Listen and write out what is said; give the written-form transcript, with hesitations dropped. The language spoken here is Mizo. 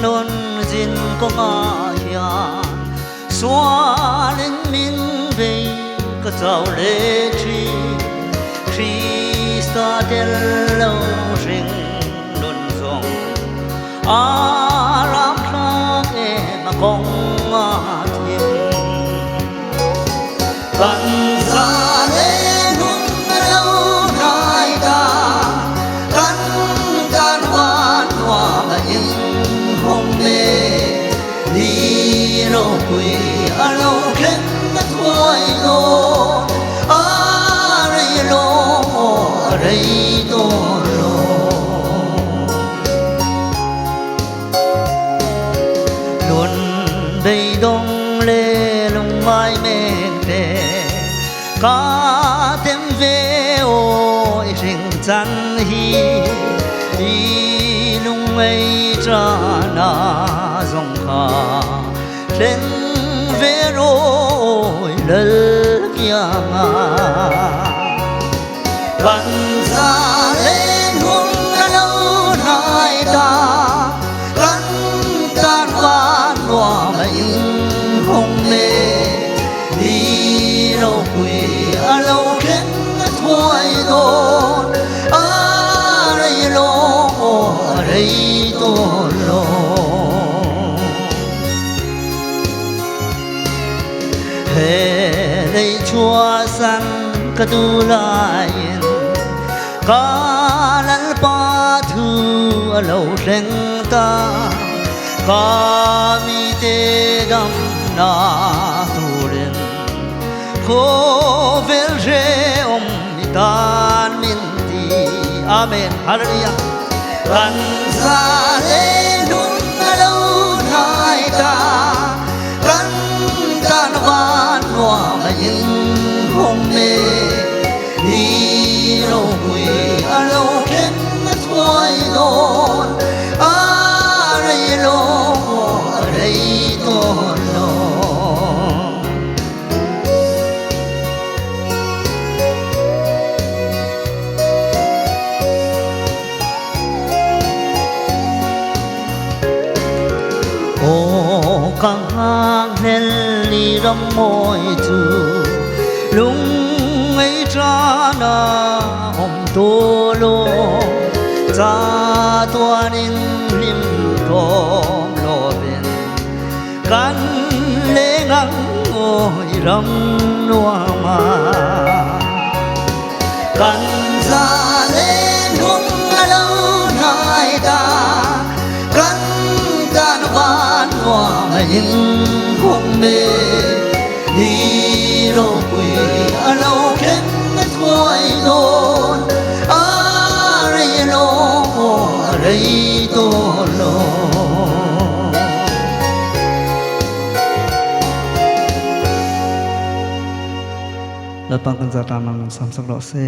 nun zin kawngah hian sualin min bei ka chau leh thin. Krista tel lo hring nun zawng a ramthlak em a kawng a thim. Kan za le nun lo hnai ta, kan tan van nuam a in hawng ve. Ni ropui a lo thleng a thuai dawn, a rei lo a rei dawn lo. Nun beidawng le lungngai mek te ka tem ve aw i hring chan hi i lungngei chana zawng kha thleng ve rawi lal kianga. Kan za len hun a lo hnai ta, kan tan van nuam a in hawng me. Ni ropui a lo thleng a thuai dawn, a rei lo a rei dawn lo. He lei chhuahsan ka duh laiin ka Lalpa thu a lo thleng ta, ka mite damna turin khawvel hrehawm mi tan min ti. Amen. Hallelujah. Kan za le nun a lo hnai ta, kan tan van nuam a in hawng me. Ni ropui a lo thleng a thuai dawn, a rei lo a rei dawn lo. Aw ka nghakhlel ni ram mawi chu lungngei tana awm tawh lo, cha tuanin hlim thawm lovin kan leng ang awi ram nuam a. Kan za len hun a lo hnai ta, kan tan van nuam a in hawng me. Ni ropui a lo thleng a thuai dawn, a rei lo a rei dawn lo. Lalpa kan za tan nan sam sak rawh se.